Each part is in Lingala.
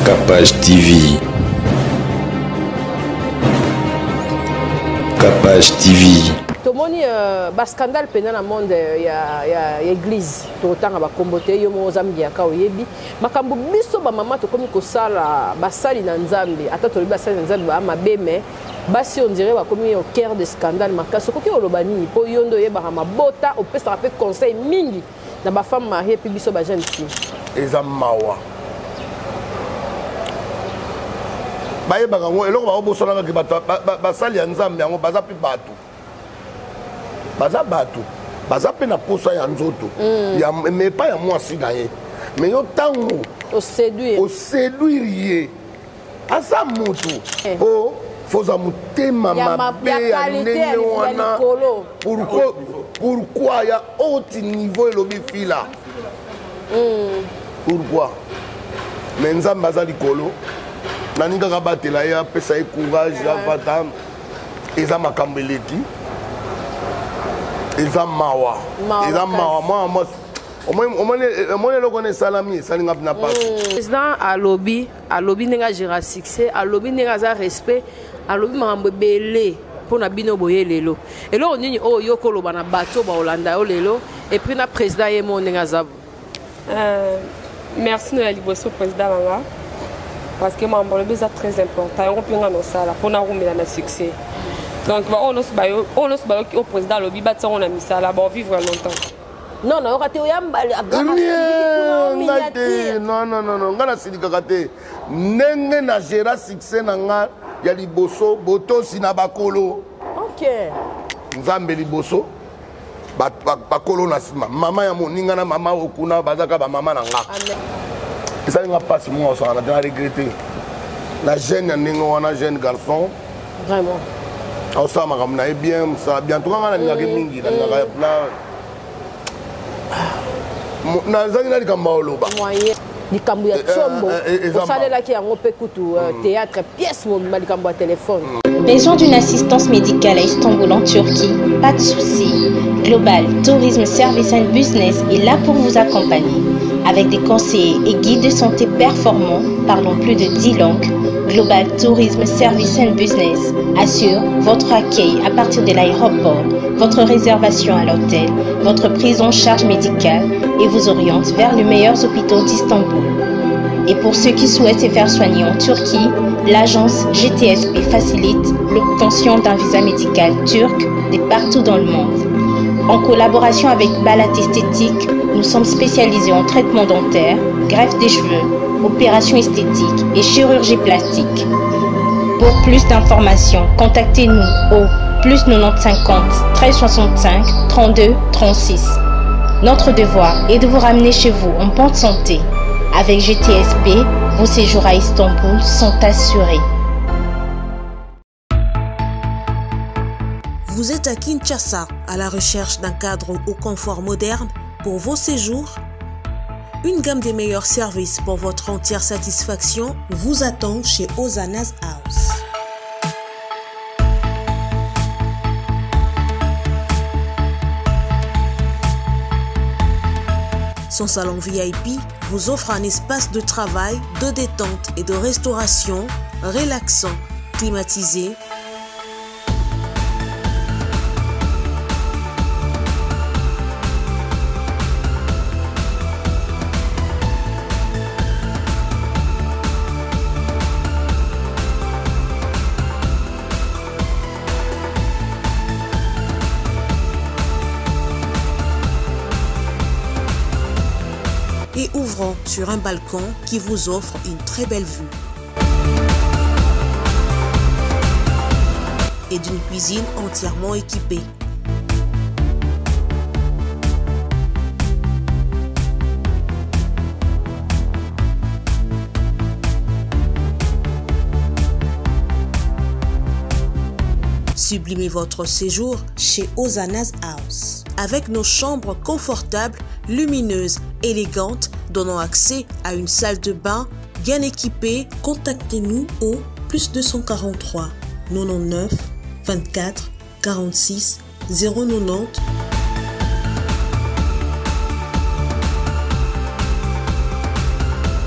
Capage TV. Capage TV. Tomoni euh, ba scandale pena na monde euh, ya, ya, ya église tokotanga bakombo te yo moko oza mbiaka oyebi makambo biso bamama tokomi kosala basali na nzambe ata tolobi basali na nzambe baa mabe mais basi on dirait bakomi au cœur de scandale makasi. Okoki oloba nini mpo yo nde oyebaka mabota, opesaka mpe conseil mingi na bafemme marie mpe biso bajeune fille? Eza mawa, bayebaka yango eloko bakobosanaka ke bato basali ya nzambe yango baza mpe bato, baza bato, baza mpe na posa ya nzoto ya mais epai ya mwasi na ye. Mais yo ntango oséduire, oséduire ye, aza motu po foza motema mabe ya ndenge wana. Pourquoi ya haute niveau elobi fila? Pourquoi? Mais nzambe aza likolo, nani kaka batela ye, apesa ye courage, avata. Eza makambo eleki, eza mawa, eza mawa. Mwana mwasi omoni eloko wana esalami, esalinga na pasi. Président alobi, alobi ndenge agéra succès, alobi ndenge aza respect, alobi makambo ebele mpo na bino boye lelo. Eloko nini oyo yo koloba na bato baolanda yo lelo, et puis na président ye mo ndenge aza? Merci no ya liboso, président na nga, parce que makambo alobi eza très important. Yango mpe nga nosala mpona rumela na succès. Donc baoyo nyonso bayoki oyo président alobi, batiango na misala, baovivre longtemps. Non, nayoka te oyambali. Ngai te, non, non, non, ngai nasilikaka te. Ndenge na géra succès na nga ya liboso, botosi na bakolo. Nzambe liboso, bakolo na nsima, mama ya moninga na mama oyo kuna bazaka bamama na nga. Esali nga mpasi monga osangana te, na regrete na jeune ya ndenge wana, jeune garçon. Vraiment. Aosala makambo na ye bien, mosala bien. En tout cas nga nalingaki mingi, nalingaka na nazangi na likambo ya oloba. Likambo ya Tiombo osalelaki yango mpe kutu théâtre, pièce mobima, likambo ya telefone. Besoin d'une assistance médicale à Istanbul en Turquie? Pas de souci. Global Tourism Service and Business est là pour vous accompagner. Avec des conseillers et guides de santé performants parlant plus de 10 langues, Global Tourism Service and Business assure votre accueil à partir de l'aéroport, votre réservation à l'hôtel, votre prise en charge médicale et vous oriente vers les meilleurs hôpitaux d'Istanbul. Et pour ceux qui souhaitent se faire soigner en Turquie, l'agence GTSP facilite l'obtention d'un visa médical turc de partout dans le monde. En collaboration avec Balat Esthétique, nous sommes spécialisés en traitement dentaire, greffe des cheveux, opérations esthétiques et chirurgie plastique. Pour plus d'informations, contactez-nous au plus 90 50 13 65 32 36. Notre devoir est de vous ramener chez vous en bonne santé. Avec GTSP, vos séjours à Istanbul sont assurés. Vous êtes à Kinshasa à la recherche d'un cadre au confort moderne pour vos séjours? Une gamme des meilleurs services pour votre entière satisfaction vous attend chez Ozana's House. Son salon VIP vous offre un espace de travail, de détente et de restauration relaxant, climatisé, et ouvrant sur un balcon qui vous offre une très belle vue. Et d'une cuisine entièrement équipée. Sublimez votre séjour chez Ozana's House avec nos chambres confortables, lumineuses, élégantes, donnant accès à une salle de bain bien équipée. Contactez-nous au plus 243 99 24 46 090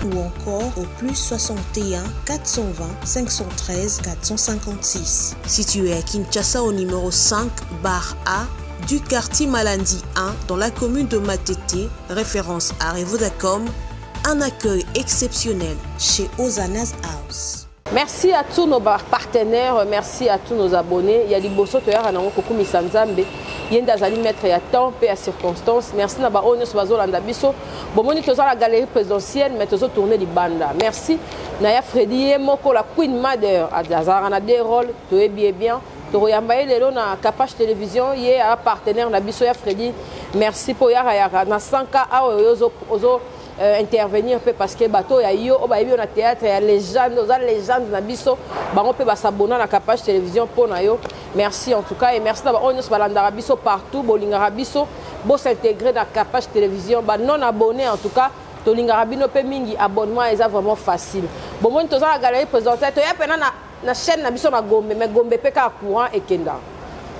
ou encore au plus 61 420 513 456. Situé à Kinshasa au numéro 5 bar A du quartier Malandi 1 dans la commune de Matete, référence à Revodacom, un accueil exceptionnel chez Ozana's House. Merci à tous nos partenaires, merci à tous nos abonnés. Ya liboso toyaka nango kokumisa Nzambe. Ye nde azali maître ya temps mpe ya circonstance. Merci na baoyo nyonso bazolanda biso. Bomoni toza la galerie présidentielle mais tozo tourner libanda. Merci na ya Freddy ye moko la Queen Mother azalaka na deux rôles, toyebi ye bien. Tokoyamba ye lelo na Kapash Télévision, ye a partenaire na biso ya Freddy. Merci po yaka yaka na 100K awa ozo, ozo intervenir mpe parce que bato ya yo oyo bayebi yo na théâtre ya légende, oza légende na biso, bango mpe basabona na Kapash Télévision mpo na yo. Merci en tout cas et merci na baoyo nyonso balandaka biso partout, bolingaka biso, bos'intégrer na Kapash Télévision, ba non abonné en tout cas tolingaka bino mpe mingi, abonnement eza vraiment facile. Bomoni toza na galerie présidentielle, toya mpena na chaîne na biso na Gombe, mais Gombe mpe kaka courant ekendaka.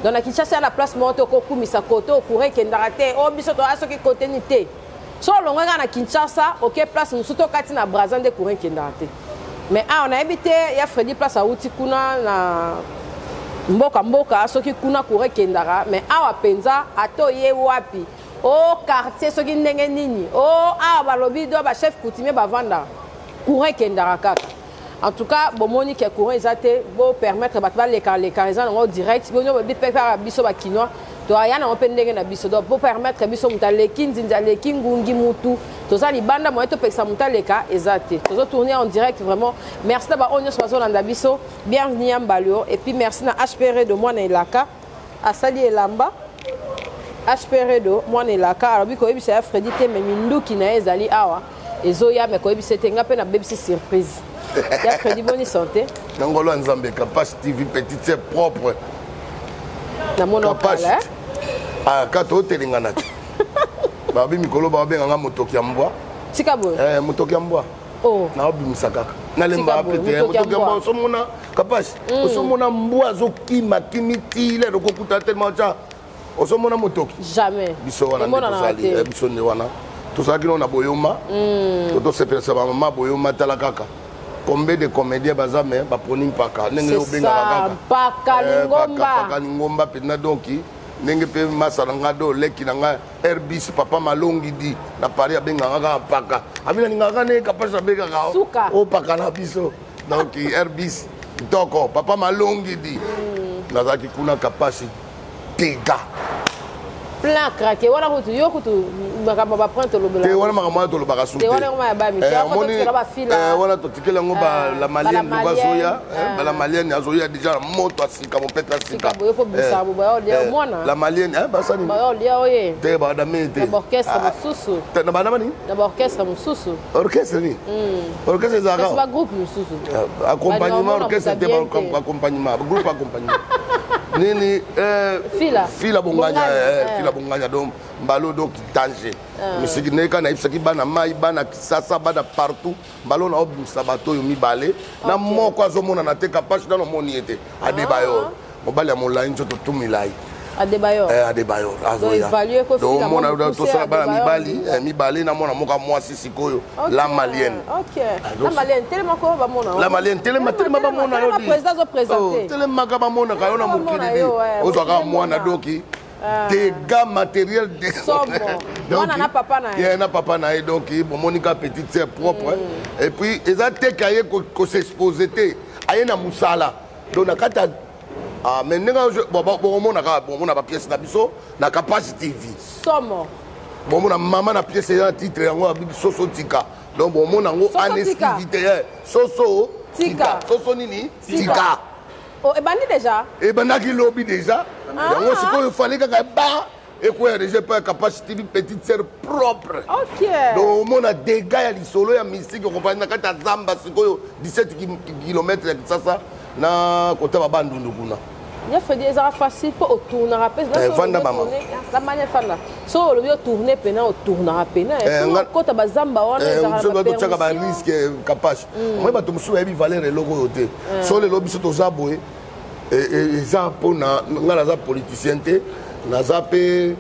Donc na Kinshasa ya na place moko te okokumisa kote oyo courant ekendaka te, oyo biso toya soki kote ni te. So olongwe kaka na Kinshasa, oke place mosusu to kati na Brazza nde courant ekendaka te. Mais awa nayebi te ya Freddy place awuti kuna na mboka mboka soki kuna courant ekendaka, mais awa mpenza ata oye wapi o quartier soki ndenge nini o awa balobi do ba chef coutumier bavandaka courant ekendaka kaka. En tout cas bomoni ke courant eza te, bo permettre bato baleka leka eza nango direct, bonyo boyebi mpe kaka biso ba kinois toaya nango mpe ndenge na biso. Donc bo permettre biso moto aleki nzinzi aleki ngungi mutu toza libanda moye topekisa moto aleka eza te, tozo tourner en direct vraiment. Merci na baoyo nyonso bazolanda biso, bienvenue ya Mbalio et puis merci na HP Redo mwana elaka asali elamba. HP Redo mwana elaka alobi koyebisa ya Freddy te, mais minduki na ye ezali awa ezoya, me koyebisa ete nga mpe nabebisi surprise ya Freddy. Boni santé? Na ngolo ya Nzambe. Kapash TV, petite sœur propre. Namona okala. Ah, ka totelengana te, babi mikolo babenganga motoki ya mbwa. Tika boye. Eh, motoki ya mbwa. Oh. Naobimisa kaka nalemba pe te motoki ya mbwa. Osomona Kapash, osomona mbwa azokima kimi tile lokokuta tellement tya osomona motoki. Jamais. Biso wana nde tozali, biso nde wana tozalaki nano na boyoma, totosepelisa bamama boyoma. Tala kaka combien de comédien baza, me baponi mpaka ndenge obengaka. Kaka mpaka lingomba mpenza. Donc ndenge mpe masa na nga do leki na nga Airbus papa Malongi di na Paris abengaka kaka mpaka abi nalingaka ne Kapasi abengaka opaka na biso. Donc Airbus kitoko papa Malongi di nazalaki kuna Kapasi tega. Plein craqué wana kutu yo kutu makambo baprint tolobela. Te, wana makambo wana tolobaka su. Te, wana totikeli yango la malienne loko azoya, bala malienne azoya déjà na moto asika mopete asika. La malienne basani te badame te. Orchestre mosusu. Na bandama nini? Na baorchestre mosusu. Orchestre nini? Orchestre ezalaka bagroupe mosusu. Accompagnement orchestre te, accompagnement groupe, accompagnement nini? Fila. Fila bonganya, fila bonganya. Donc mbalo, donc danger misiki ndenge kaka nayebisaki bana mai, bana Kisasa, bana partout, mbalo na obimisa bato oyo mibale na moko azomonana te. Kapashi nano omoni ye te, Adebayor, mobali ya molai, nzoto tu milai. Adebayor. Adebayor azoya. Omona tosala bana mibali mibale na mwana moko mwasi sikoyo, la malienne. La malienne, telema, telema bamona yo. Telemaka bamonaka yo na mokili, ozwaka mwana doki dégâts matériel. Na papa na ye, na papa na ye. Donc bomoni ka petite sœur propre. Et puis eza te ke aye kos'expose te, aye na mosala. Donc na kati ah, mais ndenge bokomona kaka, bomona bapièce na biso na Kapasi TV. Somo. Bomona mama na pièce eza na titre yango abibi soso tika. Donc bomona yango en exclusivité, soso tika. Soso nini? Tika. Oh, ebandi déjà? Ebandaki lobi déjà yango. Sikoyo fallait kaka ba ekoya déjà epai Kapasi TV, petite sœur propre. Donc omona dégâts ya lisolo ya mystique okompani na kati ya zamba sikoyo 17 km ya Kisasa na kota babandundu kuna. Ya Fredi, ezaka facile mpo otournaka mpe? Vanda mama. Zamani efanda so olobi otourne pena, otournaka pena kota bazamba wana. Totiaka barisque Kapage. Omoi bato mosusu bayebi valeur eloko oyo te. So lelo biso toza boye, eza mpona ngai naza politicien te, naza mpe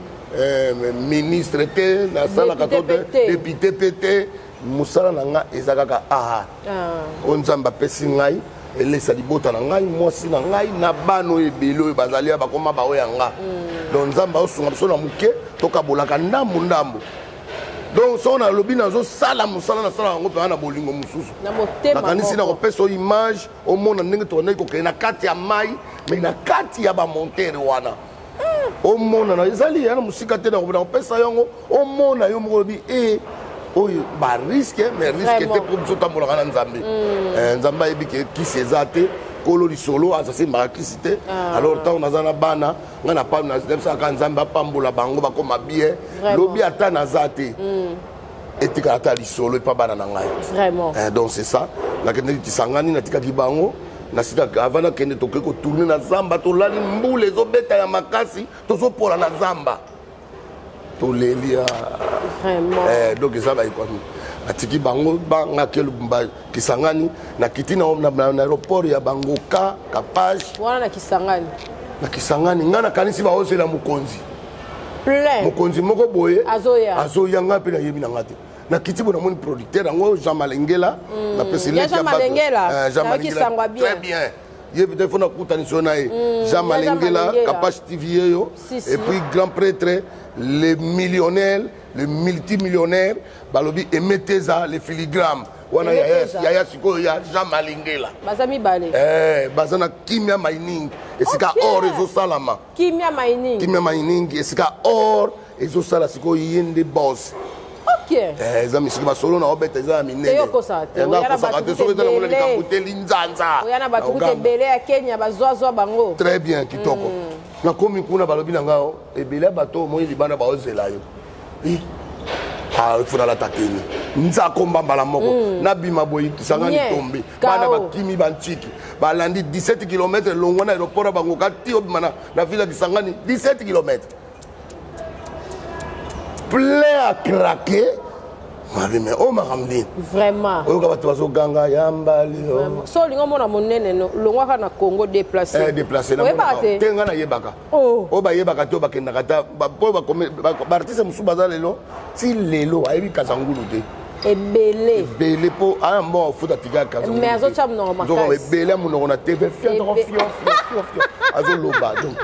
ministre te, nasalaka to député mpe te. Mosala na nga eza kaka aha ah. Oyo Nzambe apesi ngai elesa libota na ngai, mwasi na ngai na bana oyo ebele oyo bazali ya bakoma baoyo ya nga. Donc Nzambe aosunga biso na moke, tokabolaka ndambu ndambu. Donc soki nalobi nazosala mosala, nasala yango mpenza na bolingo mosusu. Na motema Nakanisi moko. Nakopesa yo image, omona ndenge tokendaki kokende na kati ya mai, mais na kati ya bamontere wana omona na ezali ya na mosika te. Nakopesa yango, omona yo moko, olobi e oyo barisque, mais risque te, mpo biso tambolaka na Nzambe. Nzambe ayebi ke kisi eza te, kolo lisolo azasimbaka kisi te. Alors ntango naza na bana ngai nayebisaka Nzambe apambola bango, bakoma bien. Lobi ata naza te, etikala ata lisolo epa bana na ngai. Donc c'est ça. Nakendeki Kisangani, natikaki bango nasika. Avant nakende, tokoki kotourner na zamba, tolali, mbula ezobeta ya makasi, tozopola na zamba, toleli. Donc eza baekwami, natiki bango bangake Kisangani, nakiti na aéroport ya Bangoka Kapage. Wana na Kisangani? Na Kisangani. Ngai nakanisi baozela mokonzi. Plein. Mokonzi moko boye Azoya. Azoya. Ngai mpe nayebi na nga te. Nakiti bo, namoni producteur yango, Jean Malengela. Napesi Ya leki Jean ya bato. Malengela. Jean Nayoki Malengela. sango ya bien. Très bien, ye peut-être faut nakutanisi yo na ye. Jean Ya Jean Malengela. Malengela. Kapache TV yeyo. Si, si. Et puis grand prêtre, le millionnaire, le multimillionnaire, balobi Emeteza, le filigrame wana. Aimé Yaya. Teza. Yaya sikoyo ya Jean Malengela. Baza mibale. Baza na Kimia Mining, esika or ezosalama. Kimia Mining. Kimia Mining, esika or ezosala. Sikoyo ye nde boss. Eza misiki basolo na obeta, eza ya minene. Te, yo okosaka te. Nga Oya na akosaka bato te. Soki eza nango na ebele. likambo te, linzanza. Oya na bato Na kuta Uganda. ebele ya Kenya, bazwazwa bango. Très bien, kitoko. Nakomi kuna, balobi na ngai ebele ya bato omoi libanda baozela yo. Eh, ah, il faut nalata teni nzako mbambala moko, nabima boye, Kisangani Nye, tombe. Kao. Bana bakimi, bantiki balandi 17 km longwa na aéroport ya Bangoka ti obima na ville ya Kisangani, 17 km plein à craquer. Mabi, mais oyo makambo nini? Vraiment. Oyoka bato bazoganga yambali o. So olingi omona monene, longwa kaka na Congo, déplace. Déplacé. Oyebaka te. Te, ngai nayebaka. Oh. Oyo bayebaka te, oyo bakendaka ta po baartiste mosusu baza lelo, ti lelo ayebi Kazangulu te. Ebele. Ebele, mpo aya mbongo afuta tika ya Kazangulu. Mais azotya monoko makasi. Ebele ya monoko na TV, fio fio fio fio, azoloba. Donc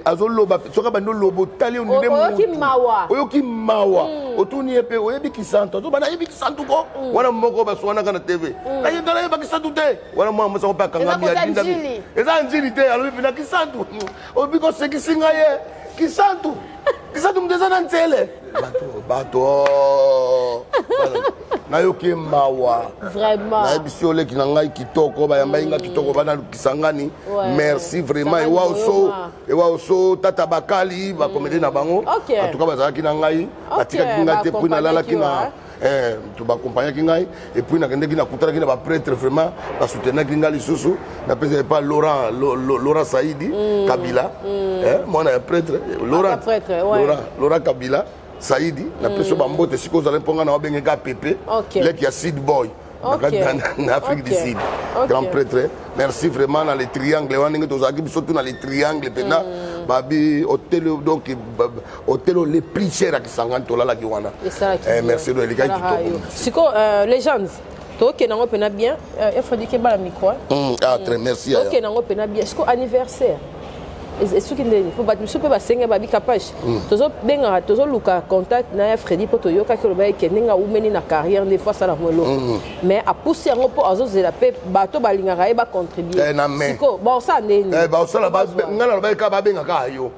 azoloba, soki abandi oloba, otali ondire Oyoki mawa. Oyoki mawa. Otuni ye mpe, oyebi Kisantu? Azoba nayebi Kisantu ko wana moko baswanaka na TV. Nayebi, nayeba Kisantu te. Wana mwana mwasi mpe akangami. Eza kota Adindami. Njili. Eza Njili te. Alobi mpena Kisantu, obi kosekisi ngai ye. Kisantu, Kisantu moto eza na nzele. Bato, bato, oh. Nayoki mawa. Vraiment. Nayebisi yo, leki na ngai kitoko, bayambai nga kitoko, bana Kisangani. Merci vraiment. Kisangani. Ewa oso. Boyoma. Ewa oso, tata bakali bakomede na bango. En tout cas bazalaki na ngai, batikaki ngai te. Puis nalalaki na to baaccompagnaki ngai, et puis nakendeki, nakutanaki na baprêtre, vraiment basoutenaki ngai lisusu. Napesa epa Laurent, Laurent Saidi Kabila, mwana ya prêtre Laurent. Prêtre, ouais. Laurent, Laurent Kabila Saidi, napesi yo bambote esika ozali, mpo ngai na wabengeka pepe. Leki ya Sid Boy na Afrique du Sud. Grand prêtre, merci vraiment. Na le triangle wana, ndenge tozalaki biso tu na le triangle mpena, babi hôtel, donc hôtel oyo le plus cher ya Kisangani, tolalaki wana. Esalaki Eh, bien. merci, do elekaki Esalaka kitoko. yo. Sikoyo légende, tokende yango mpena bien. Efodike bala micro, hein. Ah, très merci, yaya. Tokende yango mpena bien. Sikoyo anniversaire esuki ndeni? Mpo bato mosusu mpe basenge babi Kapage, tozobengaka, tozoluka contact na ya Fredi, mpo toyokaki oloba eke ndenge awumeni na carrière nde fo asala mo eloko, mais apusi yango mpo azozela mpe bato balingaka ye bacontribue. Eh, na main. Sikoyo baosala ndeni? Eh, baosala ngai nalobaki kaka babengaka yo.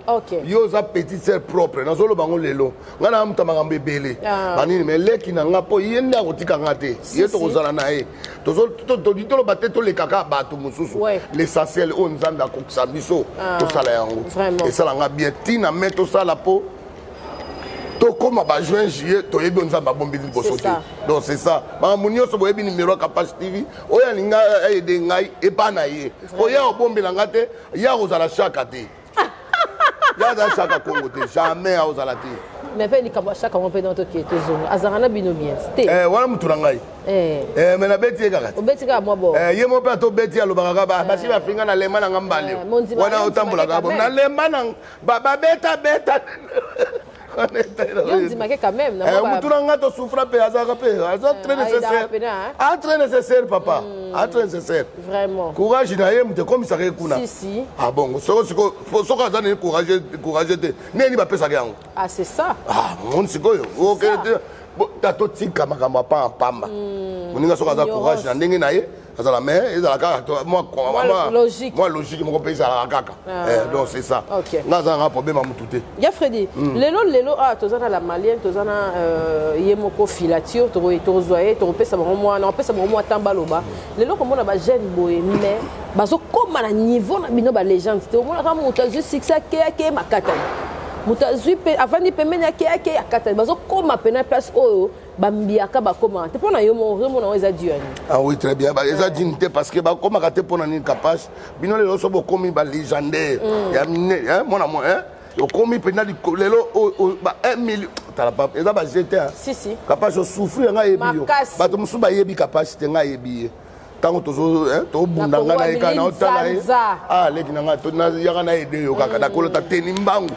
Yo oza petite sœur propre. Nazoloba yango lelo, ngai na muta makambo ebele. Banini, mais leki na nga, mpo ye nde akotika nga te, ye tokozala na ye. Toloba te, tolekaka bato mosusu. L'essentiel oyo Nzambe akokisa biso, tosala yango. Esalanga bien ntina me tosala mpo tokóma bajuin, juillet, toyebi oyo Nzambe abombi liboso C'est te. ça. Donc c'est ça, makambo nyonso boyebi numéro ya Kapage TV. Oyo alinga aide ngai, epa na ye. Oyo aobombela nga te, ye akozala shaka te, ye azala shaka Kongo te, jamais akozala te. Mais mpe likambo ya shaka ngo mpe don, toke tozonga, azalaka na bino bien te? Eh, wana mutu na ngai. Eh, mais nabeti ye kaka te. Obeti kaka mwa bo. Eh, ye mo mpe atobeti, alobaka kaka basi bafinga na lemba na nga mbali. Mondima Wana yo otambolaka ndima bo te na lemba na babeta beta. Yo ndimake quand même. Eh, mutu na nga tosouffra mpe azalaka mpe aza très nécessaire. A très nécessaire papa. A très nécessaire. Vraiment. Courage na ye moto ekomisaka ye kuna. Si si. Ah bon, soko siko soko aza nini courage courage te. Nini bapesaka yango? Ah c'est ça. Ah, moni sikoyo. Okende te totika makambo ya pamba pamba. Moninga soki aza courage na ndenge na ye azala mais ezala kaka mwa logique moko mpe ezalaka kaka ah. Donc c'est ça nga aza nanga problème ya motu te. Ya Fredi, lelo lelo awa toza na la malienne, toza na ye moko filature, tokozwa ye, tokopesa bango mwana, opesa bango mwa ntan baloba. Lelo komona bajeune boye mais bazokóma na niveau na bino balégende te. Omonaka moto azwi succès ake ake makatani, moto azwi mpe avandi pembeni ake ake akatani, bazokóma mpena place oyo bambiaka bakomaka te. Mpo na yo moko ozomona yango eza dû ya nini? Ah oui, très bien. Eza dine te parce que bakomaka te. Mpo na nini? Kapage bino lelo so bokomi balégendaire ya mine mwana mwa okomi mpenza lelo ba 1 million. Tala papa, eza baje te. Si si. Kapage osouffrir, ngai ayebi yo. Bato mosusu bayebi Kapage te, ngai ayebi ye. Ntango tobunda ngai na ye kaka naotala ye leki na ngai yaka na ede yo kaka nakolota teni mbangu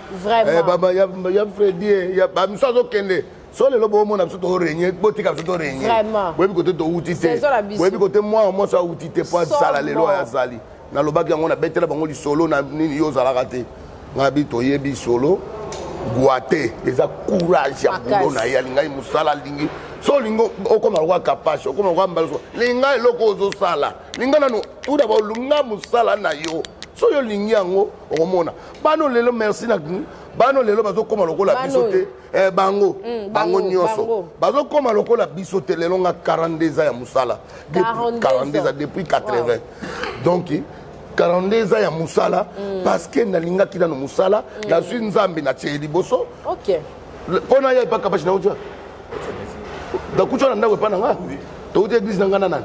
ya Fredi. Bamisu azokende so lelo bomona biso torenye, botika biso torenye. Boyebi kote touti te, boyebi kote mwana mwasi auti te po azala lelo oyo azali. Nalobaki yango, nabetela bango lisolo na nini yo ozalaka te. Ngai bi toyebi solo gwa te, eza courage ya bulo na ye. Alingai mosala, alingi so olingi okoma lokwa Kapashe, okoma lokwa mbala. Linga eloko ozosala, linga nanu tout d'abord, linga mosala na yo. So yo olingi yango, okomona bano lelo. Merci na bano lelo bazokóma lokola biso te. Bango bango nyonso bazokóma lokola biso te. Lelo nga 42 ans ya mosala, 42 ans depuis 80. Donc 42 ans ya mosala parce que nalingaki nano mosala, nazwi Nzambe natie liboso mpo na ya epa Kapasi. Nauti nakuti na ndako epa na nga, touti église na nga na nani.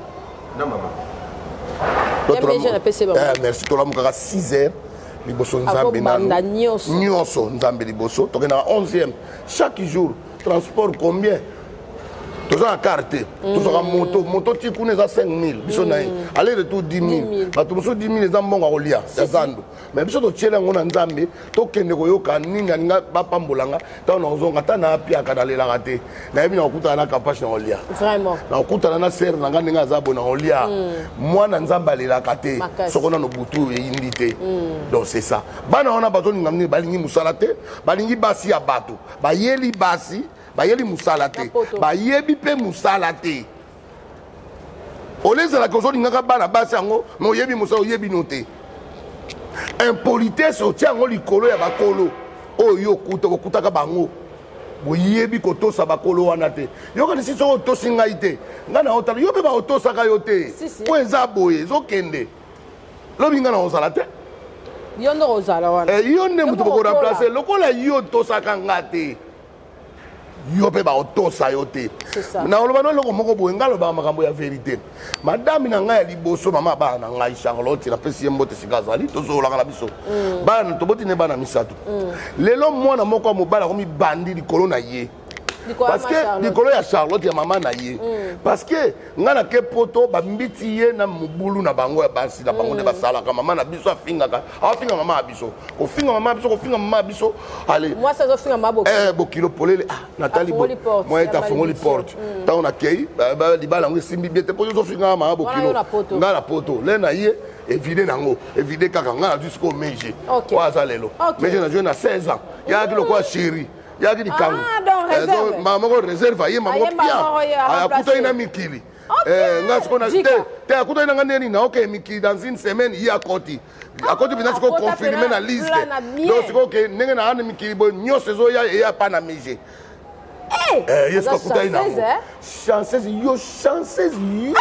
Merci. Tolamukaka 6 heures liboso Nzambe nanu nyonso, Nzambe liboso. Tokendaka 11e chaque jour. Transport combien? Toza na car te, tozwaka moto. Moto ti kuna eza 5000, biso na ye aller retour 10 000. Bato mosusu 10 000 eza mbongo ya kolia ya zando, mais biso totiela yango na Nzambe. Tokende koyoka nini alinga bapambolanga. Ntango nakozonga, ata napiaka, nalelaka te. Nayebi na kokutana na Kapashe na kolia, na kokutana na sere na nga ndenge aza boye na kolia. Mwana Nzambe alelaka te soko nano butu eyindi te. Donc c'est ça. Bana wana bazolinga nini? Balingi mosala te, balingi basi ya bato. Bayeli basi, bayeli mosala te, bayebi mpe mosala te. Ole ezalaka ozolingaka bana basi yango, me oyebi mosala, oyebi no te. Impolitesse otia yango likolo ya bakolo oyo yo okuta, okutaka bango. Boyebi kotosa bakolo wana te. Yokanisi soki otosi ngai te, ngai na otala yo mpe baotosaka yo te. Po eza boye, ezokende lobi ngai na ozala te. Yo nde ozala wana. Yo nde moto bokoremplace. Lokola yo otosaka nga te, yo mpe baotosa yo te. Nakoloba no eloko moko boye, ngai alobaka makambo ya vérité. Madame na ngai ya liboso, mama bana na ngai Charlotte, napesi ye mbote sika azali, tozolaka na biso. Bana toboti ne bana misato. Lelo mwana moko ya mobali akomi bandi likolo na ye parce que likolo ya Charlotte ya mama na ye, parce que ngai nake poto, bambiti ye na mobulu na bango ya basi na bango nde basalaka. Mama na biso afingaka, afinga mama ya biso, kofinga mama ya biso, kofinga mama ya biso. Ale bokilo polele. Ah, natali moye ete afongoli porte. Ntango nakei, libala yango esimbi bien te mpo ozofingaka mama bokilo. Ngai na poto le na ye evide nango, evide kaka. Ngai nazwi sikoyo Mege oyo aza lelo. Mege nazwi na 16 ans, yaki lokola chéri, yaki likango mbala moko réserve. Aye mama pia akutaki na mikili. Nga sikoyo te te, akutaki nanga ndeni na oke mikili dans une semaine. Ye akoti, akoti mpenza sikoyo, confirme na liste. Donc sikoyo ke ndenge na ana mikili boye nyonso ezoya eya pa na Mege. Ye sikoyo akutaki nango chanceuse. Yo chanceuse, yo.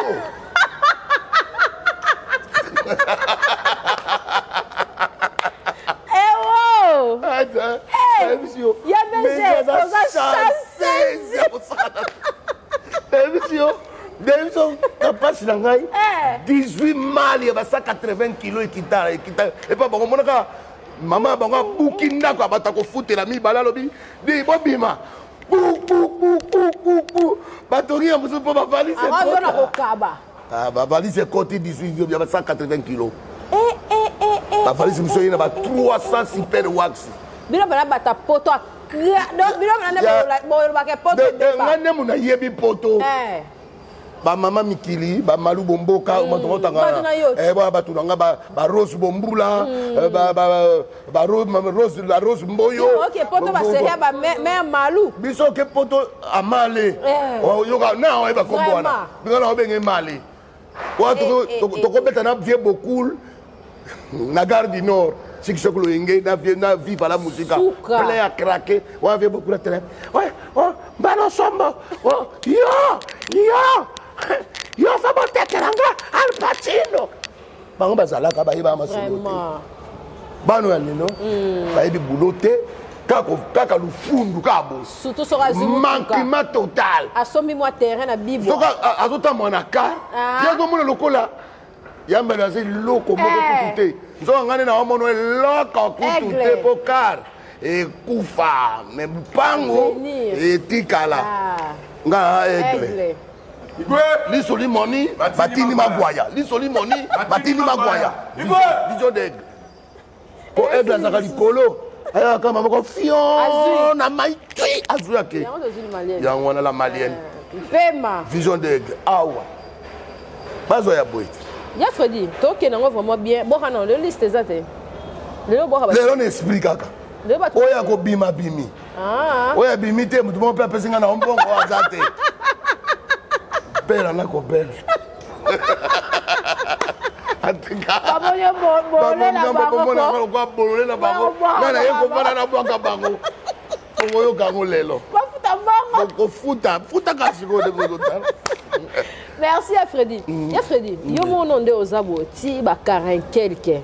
Ewo! Nayebisi yo. Ya Mege, oza chanceuse. Nayebisi yo, nayebisi yo na mpasi na ngai. 18 mali ya ba 180 kilo ekita ekita epa bango. Monaka mama bango abuki ndako ya bato, akofutela mibale, alobi di bobima bububububu. Batongi ya mosusu mpo bavalise. Awa kokaba. Bavalise ekoti 18 ya ba 180 kilo. Bavalise mosusu eye na ba 300 super wax. Bino bana bata poto. Nga nde mo nayebi poto. Bamama mikili, bamalu bomboka, otangana bato na nga, barose bombula, la rose mboyo. Biso oke poto amale, yoka na oyeba kombo wana, binga na obenge male. Tokobeta na vie bokul na Gare du Nord, siki soki loyenge na vie na Viva la Musica, plein à craquer. Wa vie beaucoup la télé, ouais, oh mbalo sombo, oh yo yo yo, fa botekela nga Al Pacino. Bango bazalaka bayeba masolo te. Bano ya lelo bayebi boulot te, kaka lufundu, kaka boye. Surtout soki azwi manquement total. Asombi mwa terrain na Bibwa. Soki azotambola na car, ye azomona lokola yambelo aza eloko moko kutu te. Nzoka ngai nde na omona eloko kutu te, mpo car ekufa, me lupango etikala. Nga aigle, liso limoni batindi magwaya, liso limoni batindi magwaya. Vision d'aigle, po aigle azalaka likolo, ayaka maboko fion na mai tui, azwi ake. Yango wana la malienne. Pema. Vision d'aigle awa bazwa ya boye te. Ya Fredi, tokende yango vraiment bien. Boka na lelo, liste eza te lelo, boka. Lelo na esprit kaka oyo akobima bimi, oyo abimi te, motu moko mpe apesi nga na mbongo aza te. Pela na kopela. Lokola bolole na bango, nga naye kovanda na bwaka bango, okoyoka yango lelo. Kofuta futaka sikoyo ndenge ozotala. Merci ya Fredi. Ya Fredi, yo mona nde oza boye ti ba 40 quelque,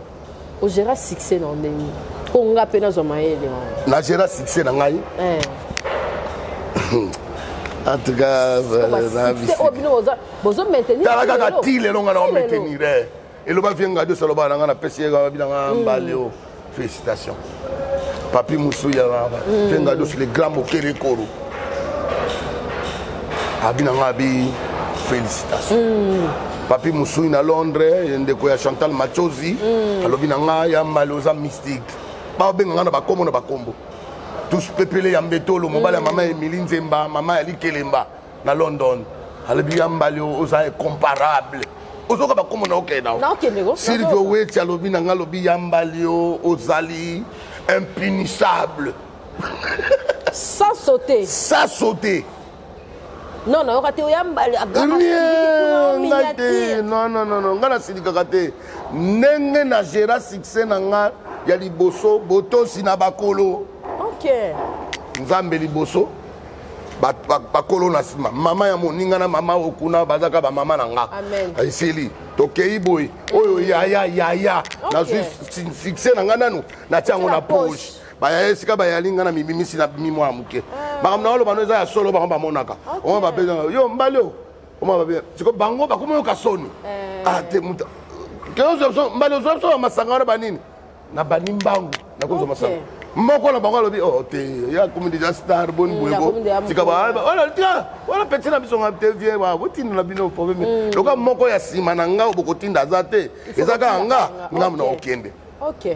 ogéra succès na ndenge mpo nga mpe nazwa mayele wana. Nagéra succès na ngai, en tout cas. Oyo bino bozo maintenir. Tala kaka ti lelo nga na omaintenir. Eloba vie nga nyonso, aloba na nga, napesi ye binanga mbale o félicitation. Papi Musuya, vie nga nyonso, le grand mokere koro abi na nga, abi félicitation. Papi Musui na Londres, ndeko ya Chantal Machozi, alobi na nga: ya mbale, oza mystique. Baobenga nga na bakombo na bakombo tous. Pepele ya mbetolo, mobali ya mama Emili Nzemba, mama ya Likelemba na London, alobi: ya mbali, oza incomparable. Ozoka bakombo na okende. Naokende. Silvio Weti alobi na nga, alobi: ya mbali, o ozali impunissable. Sans sauter. Sans sauter. Non, nayoka te oya mbali. Rien, ngai te. Non, non, non, non, ngai nasilikaka te. Ndenge na géra succès na nga ya liboso, botosi na bakolo. Nzambe liboso, bakolo na nsima, mama ya moninga na mama oyo kuna bazaka bamama na nga. Esili, tokei boye, oyo yaya yaya, nazwi succès na nga nanu, natia yango na poche. Bayaya esika bayali nga na mibimisi na bimi mwana moke. Makambo na oloba no eza ya solo. Bango bamonaka oma babenga yo mbali o oma babenga siko, bango bakomi oyoka soni. Ah te, muta mbali ozwa biso ya masanga wana banini na bani mbangu, nakozwa masanga moko na bango. Alobi: oh te, ya komi déjà star, boni boyeko, tika tika wana peti na biso. Nga te, vie botinda na bino problème loka moko ya nsima na nga bokotinda aza te, eza kaka nga ngambo na kokende.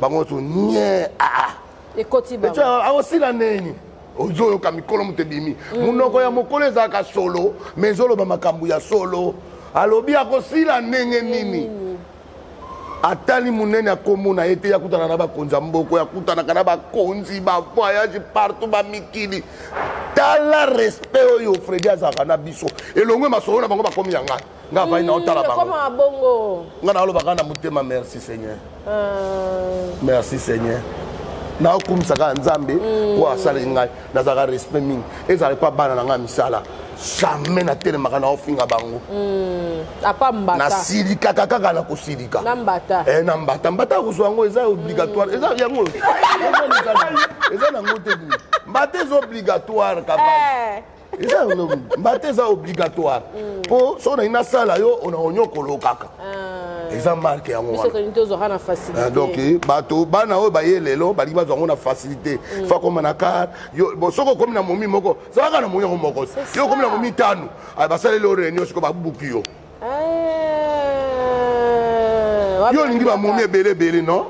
Bango so nye aa. Ekoti bango. Aosila neni, ozoyoka mikolo moto ebimi monoko ya mokolo ezalaka solo, mais ezoloba makambo ya solo. Alobi akosila ndenge nini? Atali monene akomona ye te. Yakutana na bakonzi ya mboko, yakutanaka na bakonzi, bavoyage partout, bamikili. Tala respect oyo Fredi azalaka na biso elongwe. Masolo na bango bakomi ya ngai, ngai avai na otala bango. Ekoma bongo. Ngai naolobaka na motema: merci Seigneur, merci Seigneur. Naokumisaka Nzambe po asaleli ngai. Nazalaka respect mingi, ezala mpa bana na ngai misala, jamais natelemaka naofinga bango. Apa mbata. Nasilikaka kaka na kosilika. Na mbata. Eh, na mbata, mbata kozwa yango eza obligatoire, eza yango, eza nango te. Mbata eza obligatoire kaka. Eza yango, mbata eza obligatoire, mpo soki nalingi nasala yo, ona onyokolo kaka, eza marque yango. Biso wana. Tolingi tozwaka na facilité. Donc bato bana oyo baye lelo balingi bazwa yango na facilité. Fa koma na car yo bon, soki okomi na momi moko, zalaka na momi yango moko. Yo okomi na momi tano, basaleli yo réunion, sikoyo babuki yo. Yo olingi bamomi ebele ebele, non,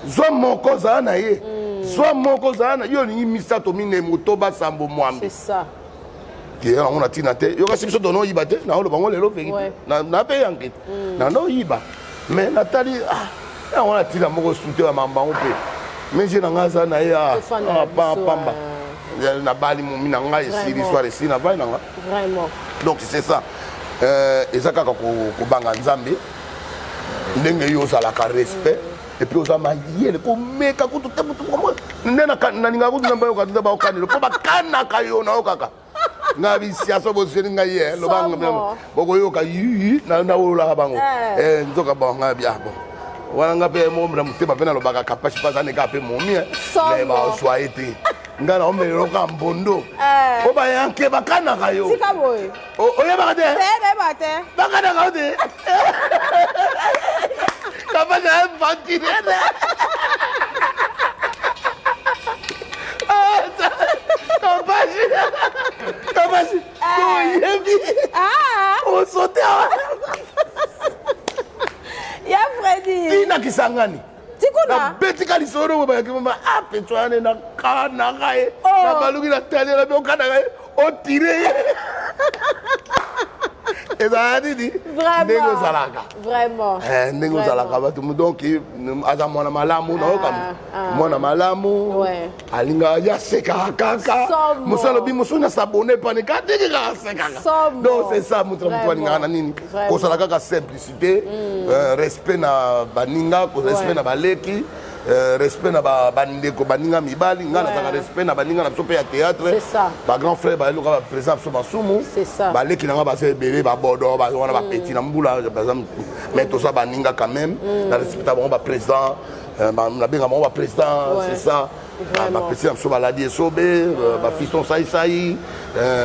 zwa moko, zala na ye. Zwa moko, zala na yo. Olingi misato, minei, motoba, sambo, mwambe. C'est ça. Ke yango na ntina te. Yokasi biso tono oyiba te, naoloba ngo lelo vérité. Na mpe yanke te, nando oyiba, mais natali yango na ntina moko sute ya mambango mpe mais je na ngai aza na ye pamba. Nabali momi na ngai, esili histoire, esili, navai na nga. Donc c'est ça, eza kaka kobanga Nzambe, ndenge yo ozalaka respect et puis oza mayele. Komeka kutu te mutu nde nalingaka kutu nzambe ayoka te, baokanelo mpo bakanaka yo na yo kaka nga bisiaso bozeli ngai ye loba bokoyoka yuyu nawololaka bango nzoka. Bon, ngai bia bon wana nga mpe moko na motema mpe nalobaka Kapashi mpe aza neka mpe momi, mais bazwa ye te. Ngai naomelelaka mbondo po bayanke bakanaka yo, oyebaka te, bakanaka yo te. Kapashi aventurier. Kapashi, Kapashi, oyebi osote awa. Ya Fredi. Tina Kisangani. Tikuna. Nabetika lisolo boye, bayaki mama apeto wane nakanaka ye, nabaluki na tali na okanaka ye, otire ye, ezalaka nini ndenge ozalaka. Ndenge ozalaka bato. Donc aza mwana malamu, nayoka mwana malamu, alingaka ye, asekaka kaka. Mosu alobi mosu na sabone pane ka ndenge kaka asekaka. Donc c'est ça, moto na moto alingaka na nini, kozala kaka simplicité, respect na baninga, respect na baleki, respect na bandeko, baninga mibali. Ngai nazalaka respect na baninga na biso mpe ya théâtre, bagrand frère bayeluka, baprésident biso Masumu, baleki na nga baza ebele, babodo wana, bapeti na mbula baza, mais toza baninga quand même. Na respecta bango, baprésident, nabenga bango baprésident, c'est ça. Bapesi na biso baladi esobe, bafiston saisai,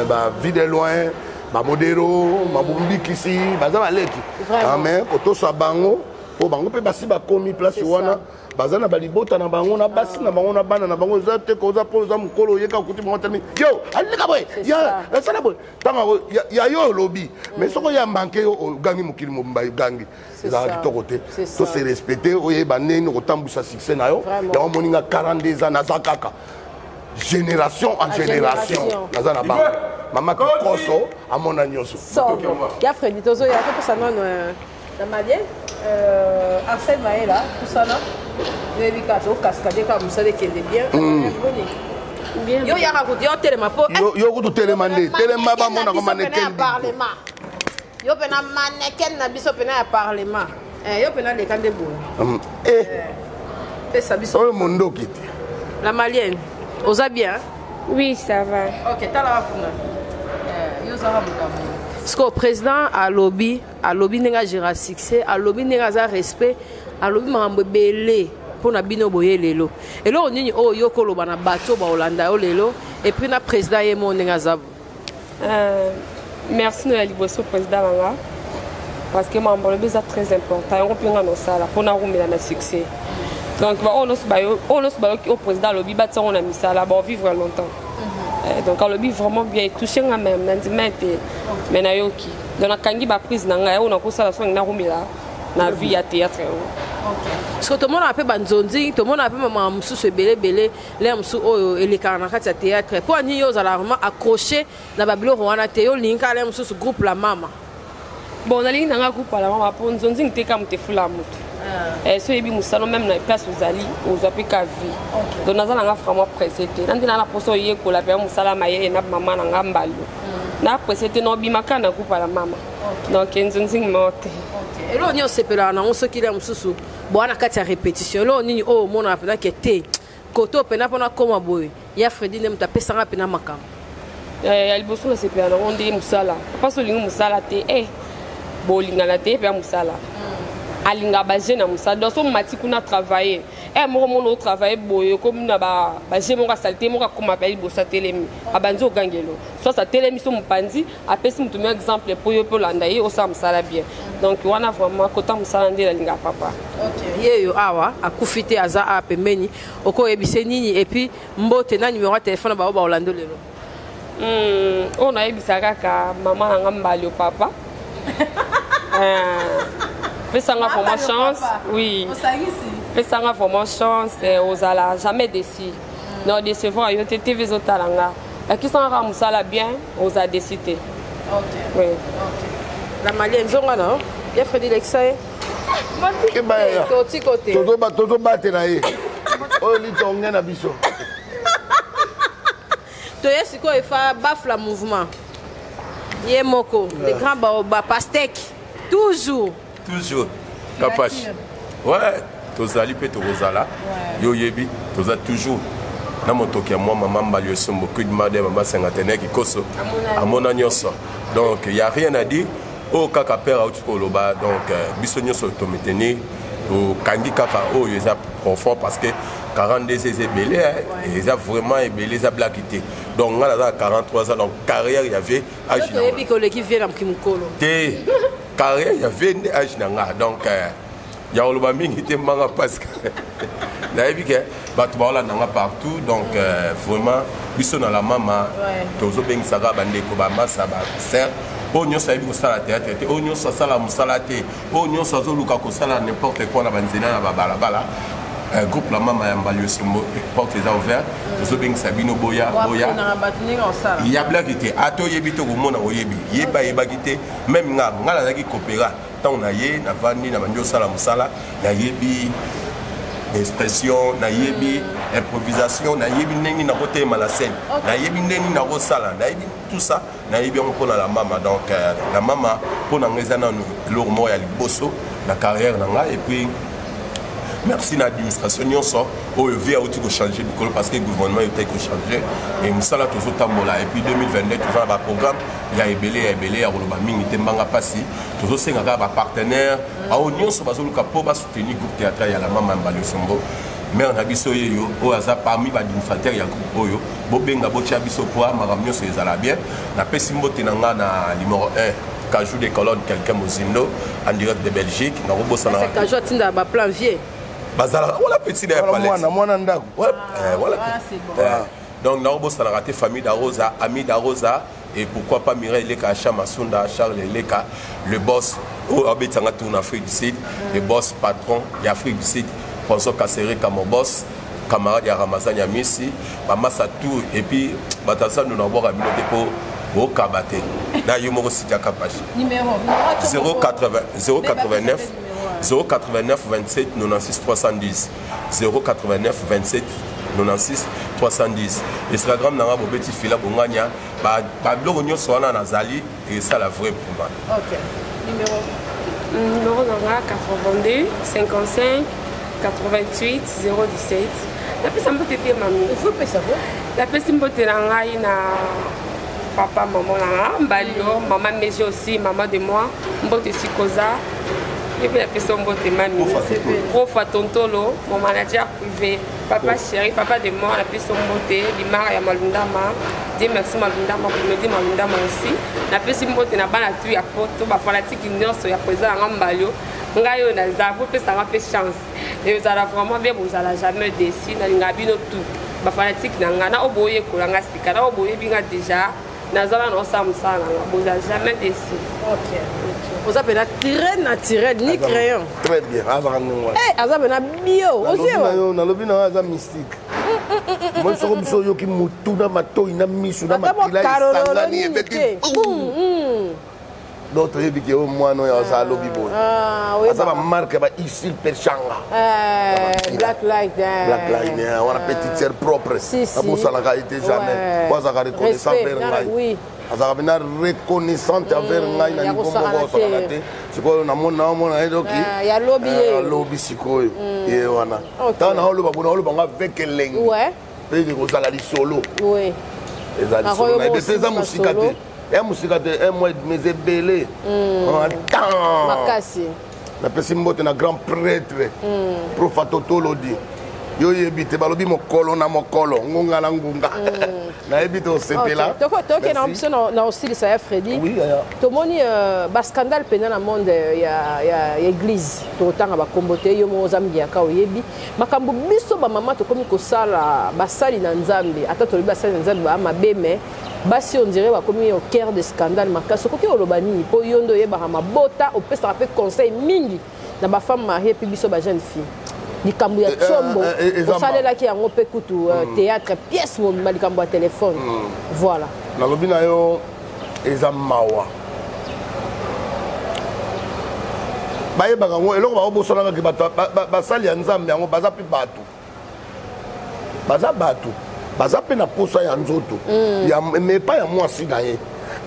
bavie de loin, bamodero mabumbikisi, baza baleki, mais kotosa bango mpo bango mpe basi bakomi place wana, baza na balibota na bango, na basi na bango, na bana na bango. Eza te koza mpo oza mokolo, oyeka okuti bango telemi yo alika boye, esala boye, ntango ya yo olobi. Mais soki oya manke yo, ogangi mokili mobimba, ogangi, ezalaka kitoko te. To se respecte, oyeba ndenge okotambwisa succès na yo. Yango moninga 42 ans, naza kaka génération en génération, naza na bango. Mama Kikoso amona nyonso. Ya Fredi, tozoya topesa nano na Madie Arsène Maela kusana. Oyebi kaka tokaskade kaka, mosala ekende bien. Yo yaka kutu, yo telema mpo yo kutu telema nde, telema, bamonaka mannequin. Parlement, yo mpena mannequin na biso mpena ya parlement, yo mpena leka nde boye. Pesa biso. Oyo mondoki te. La Malienne, oza bien? Oui, ça va. Ok, talaka kuna, yo ozaka mokambo. Siko président alobi, alobi ndenge agéra succès, alobi ndenge aza respect, alobi makambo ebele mpona bino boye lelo. Eloko nini oyo yo koloba na bato baolanda yo lelo, et puis na président ye mo ndenge aza? Merci na ya liboso, président na nga, parce que makambo alobi eza très important. Yango mpe nga nosala mpona rumela na succès. Donc baoyo nyonso bayoki oyo président alobi, batiango na misala, baovivre longtemps. Donc alobi vraiment bien, etouche nga même, nandima ete mais nayoki. Donc nakangi baprise na ngai oyo nakosala songi narumela na vie ya théâtre yango. Parce que tomonaka mpe banzonzi, tomonaka mpe mamaka mosusu ebele ebele, lere mosusu oyo elekaka na kati ya théâtre. Mpo ani yo ozala vraiment accroché na babiloko wana te? Yo olingi kaka lere mosusu groupe la mama? Bon, nalingi nanga groupe la mama mpo nzonzingi te ka moto efula moto. So oyebi mosala, même na place ozali, ozwa mpe ka vie. Donc naza nanga vraiment pressé te, nandi na na mposa oyekola mpe mosala mayele na mama na nga mbalo. Na pressé te, naobima kaka na groupe la mama. Donc nzonzingi moko te. Eloko nini osepelaka nango soki lere mosusu boa na kati ya répétition? Eloko nini oyo omonaka mpena ke te koto mpena mpona koma boye, ya Fredi nde moto apesanga mpena makambo? Ya liboso nasepela nango nde mosala. Papa, olingi mosala te, e bolingana te mpe ya mosala. Alingaka bajeune ya mosala. Donc so mati kuna travailler e moko mona otravaille boye, okomi na baje moko asali te, moko akoma mpe liboso, atelemi, abandi ogangelo. Soit atelemi so mopanzi, apesi moto mo exemple mpo yo mpe olanda ye, osala mosala bien. Donc wana vraiment kota mosala nde nalingaka papa. Ye yo awa akufi te, aza awa pembeni, okoyebise nini? Et puis mbote na numéro ya telefone bao baolanda lelo. Oyo nayebisa kaka mama na nga mbali o papa, pesanga vraiment chance, oui. Pesanga vraiment chance, eh, ozala jamais déçu. Na décevoir yo te, TV ezotala nga. Lakisanga kaka mosala bien, oza déçu te. Ok. Oui. Ok. La malienne zonga na. Ya Freddy lekisa ye. Totiko te. Tozobatela ye. Oyo litonge na biso. Toye sikoyo efa bafla mouvement. Ye moko, le grand baoba pastèque. Toujours. Toujours. Kapash. Ouais, tozali pe tokozala. Yo yebi, toza toujours na motoki ya mwa mama Mbali Osombo, Queen Mother, mama cinquantenaire Kikoso, amona nyonso. Donc, il y a rien à dire. Oyo kaka père auti koloba, donc biso nyonso tometeni, tokangi kaka oyo eza profond parce que 42 eza ebele, eza vraiment ebele, eza blague te. Donc nga naza na 43 ans, donc carrière ya vie âge na Toyebi koleki vie na mokolo. Te, carrière ya vie nde âge na nga. Donc ya koloba mingi te mbanga parce que nayebi ke bato baolanda nga partout. Donc vraiment biso na la mama tozobengisaka bandeko bamasa baser oyo nyonso ayebi kosala théâtre te, oyo nyonso asala mosala te, oyo nyonso azoluka kosala n'importe quoi na banzela na babalabala. Groupe la mama ya Mbali Osombo, porte eza ouverte, tozobengisa bino boya boya. Ya blague te, ata oyebi te komona oyebi yeba yebaki te. Même nga nga nazalaki coopéra ntango na ye navandi na bandi osala mosala, nayebi expression, nayebi improvisation, nayebi ndenge nakotelema na scène, nayebi ndenge nakosala, nayebi tout ça, nayebi yango mpona la mama. Donc la mama mpo na ngai eza nanu eloko moko ya liboso na carrière na ngai. Et puis merci na administration nyonso oyo vie auti kochange likolo parce que gouvernement eutaki kochange et mosala tozotambola. Et puis 2022 toza na baprogramme ya ebele ya ebele ya koloba mingi te mbanga mpasi. Tozosenga kaka bapartenaire ao nyonso bazoluka mpo basoutenir groupe théâtral ya la mama ya Mbali Osombo. Mare na biso yeyo oyo aza parmi baadministrateur ya groupe oyo, bobenga botia biso po makambo nyonso ezala bien. Napesi mbote na nga na numéro 1 Kajou de Colonne, quelqu'un mozindo en direct de Belgique. Nakobosana Kajou atinda baplan vie. Bazalaka wala petit na ya palais. Mwana mwana ndako. Voilà. Donc nakobosanaka te famille d'Arosa, ami d'Arosa, et pourquoi pas Mireille Leka, Chamasunda, Charles Leka, le boss oyo abetanga tour na Afrique du Sud, le boss patron ya Afrique du Sud, François Kasereka, mon boss, camarade ya Ramazan ya Misi, bamasa tour. Et puis bato aza ndu na bwaka bino te mpo bokaba te na yo moko Sidia Kapashi. 089 089 27 96 310, 089 27 96 310. Instagram nanga bobeti fila bongania babiloko nyonso wana nazali esala vrai pour moi. Ok, numéro? Numéro nanga 82 55 88 017. Napesa mbote te mami. Napesi mbote na ngai na papa maman na nga Mbalio, mama Meji aussi, maman de moi, mbote sikoza. Et puis napesi mbote mami Profa Tontolo, mon manager privé, papa chéri, papa de moi. Napesi mbote limara ya Malundama, Dieu merci Malundama, Komedi Malundama aussi. Napesi mbote na bana tu ya poto, bafanatiki nyonso ya président na nga Mbalio. Ngai oyo naza, bopesanga mpe chance, ezala vraiment bien, bozala jamais déçu. Nalingaka bino tout, bafanatike na ngai, na oyo boyekola nga sika, na oyo boyebi nga déjà, naza wana osala mosala na nga, bozala jamais déçu. Oza mpena très naturel ni crayon. Très bien, azaka ndenge wana. Aza mpena bio. Nalobi na yo aza mystique. Moi soko biso oyoki motu na matoi na misu na makila esangani ebeti, donc toyebi ke oyo mwana oyo aza alobi boye, aza bamarke ba Isil Peshanga. Black Light. Black Line wana, petite sœur propre, abosanaka ye te jamais po azalaka reconnaissant vers ngai, azalaka mpena reconnaissante envers ngai na niveau moko osakana te. Sikoyo namoni naomona ye doki alobi sikoyo ye wana, ntango naoloba bo naoloba ngo avec elengi mpe kozala lisolo, eza lisolo nayebi te, eza mosika te, ya mosika te, un mois et demi eza ebele temps. Makasi. Napesi mbote na grand prêtre Profatotolodi. Yo oyebi te, balobi mokolo na mokolo, ngunga na ngunga, nayebi te osepela. Toke na biso na osilisa ya Fredi. Tomoni bascandale mpenza na monde ya église. Tokotanga bakombo te, yo moko oza mbiaka, oyebi makambo biso bamama tokomi kosala basali na Nzambe. Ata tolobi basali na Nzambe baa mabe, mais basi on dirait bakomi au cœur de scandale makasi. Okoki oloba nini mpo yo nde oyebaka mabota, opesaka mpe conseil mingi na bafemme mariée mpe biso bajeune fille? Likambo ya Tshombo, osalelaki yango mpe kutu théâtre, pièce mobima, likambo ya telefone. Voilà. Nalobi na yo, eza mawa. Bayebaka yango, eloko baobosanaka, bato basali ya Nzambe yango baza mpe bato, baza bato, baza mpe na posa ya nzoto ya mais epai ya mwasi na ye.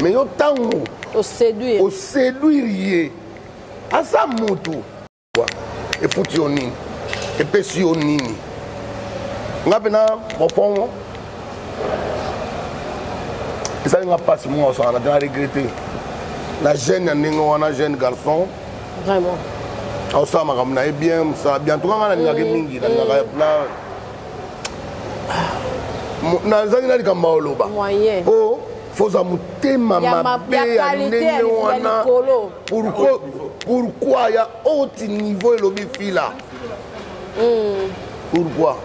Mais yo, ntango oséduire, oséduire ye, aza motu, efuti yo nini? Epesi yo nini? Nga mpena mofon esali nga mpasi. Mwa osangana te, na regretter na jeune ya ndenge wana, jeune garçon. Vraiment. Aosala makambo na ye bien, mosala bien. En tout cas, nga nalingaki mingi, nalingaka na nazangi na likambo ya oloba. Moyen. Po foza motema mabe ya ya qualité ndenge ya wana. likolo. Pourquoi, pourquoi ya haute niveau elobi fila? Pourquoi?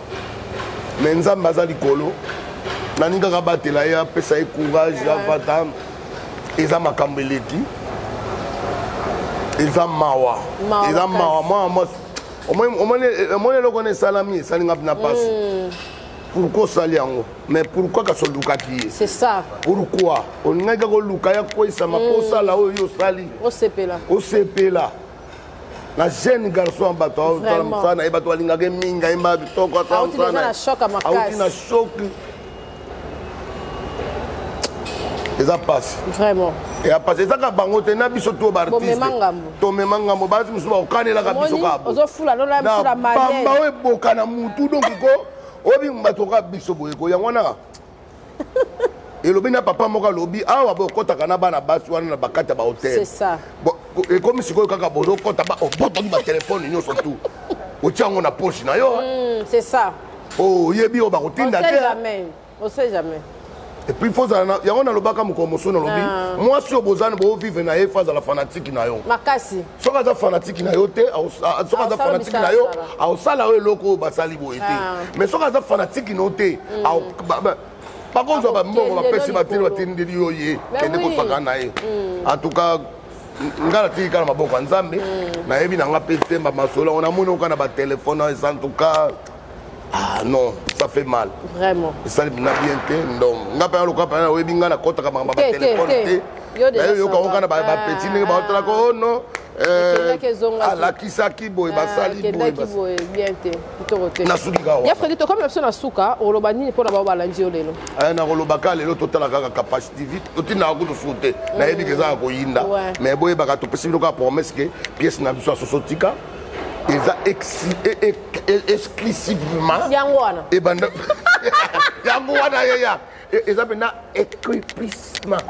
Mais Nzambe aza likolo, naningi kaka batela ye, apesa ye courage, avata. Eza makambo eleki, eza mawa. Mawa. Eza Makasi. mawa. Mwana mwasi, omoni eloko wana esalami, esalinga na mpasi. Pourquoi osali yango? Mais pourquoi kasi olukaki ye? C'est ça. Pourquoi olingaki kaka oluka ya kweyisama mpo osala oyo yo osali? Osepela. Osepela na jeune garçon ya bato aosala Vraiment. mosala na ye, bato balingaka ye mingi, ayemba kitoko, asala Auti mosala déjà na na ye. choc ya makasi. Auti na choc, eza pasi. Vraiment. Eya pasi, eza kaka bango te, na biso to baartiste. Bomema ngambo. Tomema ngambo. Basi mosusu bakokanelaka biso Omoni, kaka boye. ozofula lola biso na pamba manière. oyo eboka na mutu. Donc ko oyebi bato kaka biso boye ko yango wana elobi na papa moko, alobi awa boye okɔtaka na bana basi wana na bakati ya bahotel. C'est ça. Bon, ekomi sikoyo kaka bozokɔta, obotaki batelefone nyonso tu, otia yango na poche na yo. C'est ça. Oyebi oyo On bakotinda sait te. jamais, on sait jamais. Et puis faut ozala na yango. Nalobaka mokolo mosusu, nalobi mwasi oyo bozana bovivre na ye, faut azala fanatique na yo. Makasi. Soki aza fanatique na yo te, soki aza Aosala fanatique na yo, misala. aosala oyo eloko oyo basali boye te. Mais soki aza fanatique na yo te, bakozwa bambongo, Akokende bapesi, batindi, likolo. batindeli yo ye, Mais kende oui. kosaka na ye. En tout cas, nga natiki kaka na maboko ya Nzambe. Nayebi na nga mpe te bamasolo yango namoni oka na batelefone eza. En tout cas, ah non, ça fait mal. Vraiment. Esali na bien te. Donc nga mpe lokola mpe oyebi nga nakɔtaka makambo ya Te, te, batelefone te. te. Yo déjà Nayebi yoka ça va. ngo kaka na bapeti ndenge baotalaka, oh non, Ekendaki, ezongaki. Alakisaki boye, basali boye. Kendaki boye, bien te, kitoko te. Nasuki kaka wana. Ya Fredi, tokomi na biso na suka. Oloba nini mpona bao balandi yo lelo? Nakolobaka lelo, totala kaka Kapache TV. Totindaka kutu suku te, nayebi ke eza ya koyinda. Mais boyebaka, topesi bino kaka promesse ke pièce na biso ya Soso Tika eza exclusivement Yango wana. Ebanda yango wana yeya, eza mpena écrépissement,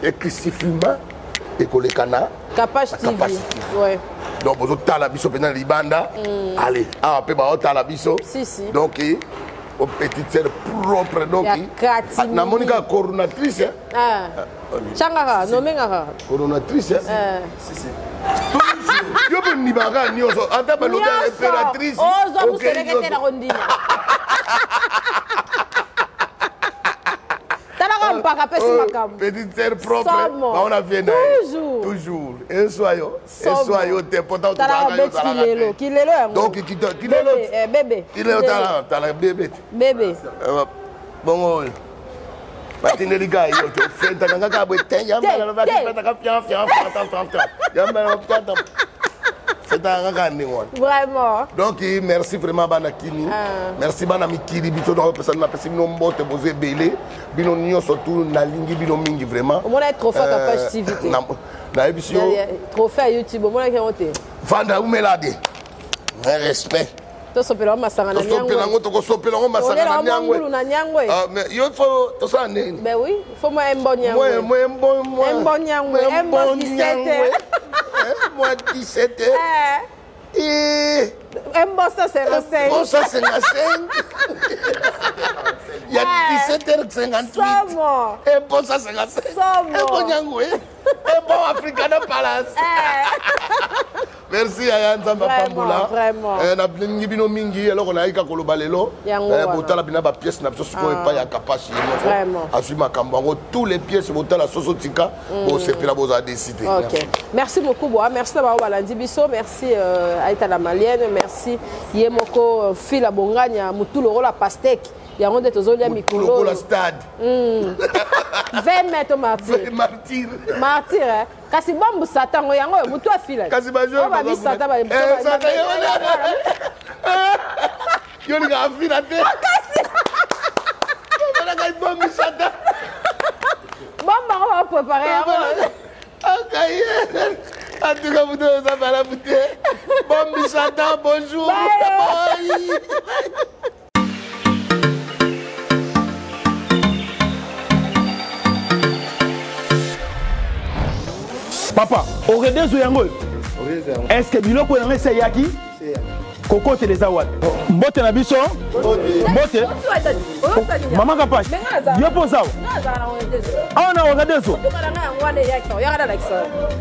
exclusivement ekoleka na Kapache na Kapache TV. TV. Donc bozotala biso mpenza na libanda, allez, awa mpe baotala biso. Si, si. Donc o petite sœur propre, donc Ya kati ah, namoni kaka coronatrice, hein. Ah. Tiangaka nomengaka. Coronatrice, hein. Yo mpe ndimaka nyonso, ata balobi ya impératrice. Ozwa okei moseleke te nyonso. na kondima. Talaka mpaka apesi makambo. Petite sœur propre. Somo. Baona vie na ye. Toujours. Toujours eswa yo. Somo. Eswa yo te pota. Talaka beti kilelo, kilelo yango. Donc kilelo. Bébé, bébé. Kilelo, tala, tala bébé. Bébé. Bongo oyo batindeli kaka yo te, ofentaka kaka boye te. Yambalafentaka fian fian fian fian fian, yambala fentaka kaka ndenge wana. Vraiment. Donc merci vraiment bana kini. Merci bana mikili. Biso napesa, napesi bino mbote, boza ebele, bino nyonso tu, nalingi bino mingi vraiment. Omona trophée Kapache TV te? Nayebisi yo. Trophée ya YouTube, omonaki yango te? Vanda, umela de un respect. Tosopela ngo masanga na Tosopela yango, tokosopela yango masanga na Tolela nyangwe. ngulu na nyangwe. Ah, mais yo faut tosala ndeni? Ben oui, faut mwa un bon nyangwe. Mwe mbo mwa. Un bon nyangwe, un bon 17 heures. Mwa 17 heures. Eh, Eh, un bon 155. Bon 155. Il y a 17h58. Somo. Un bon 155. Somo. Un bon nyangwe. Un bon Africana Palace. Merci yaya, Nzambe apambola. Vraiment. Nalingi bino mingi. Eloko nayika koloba lelo, Yango wana. botala bina bapièce na biso sikoyo epai ya Kapashi ye moko Vraiment. azwi makambo yango, tous les pièces. Botala soso, tika bosepela, bozala décidé. Ok. Merci beaucoup, Boa. Merci d'avoir balandi biso. Merci Aïta la Malienne. Merci Yemoko Fila Bonganya, Mutu Lola Pastèque. Yango nde tozolia mikolo. Lokola stade. 20 mètres martyr. Martyr. Martyr, hein. Kasi bombe satan ngo yango oyo mutu afila. Kasi bajoueur Oyo babi baza satan ba Eh, Satan ye wana. Yo linga afila te. Omonaka bombi satan. Bombe yango ba préparer yango. Akaye. En tout cas, vous devez savoir la bouteille. Bombi Satan, bonjour. Bye. Bye. Papa, oredezo yango oyo, est ce que biloko yango esi eyaki kokotela? Eza wapi? Mbote na biso, mbote mama Kapashi. Yo mpo ozawa awa na oredezo?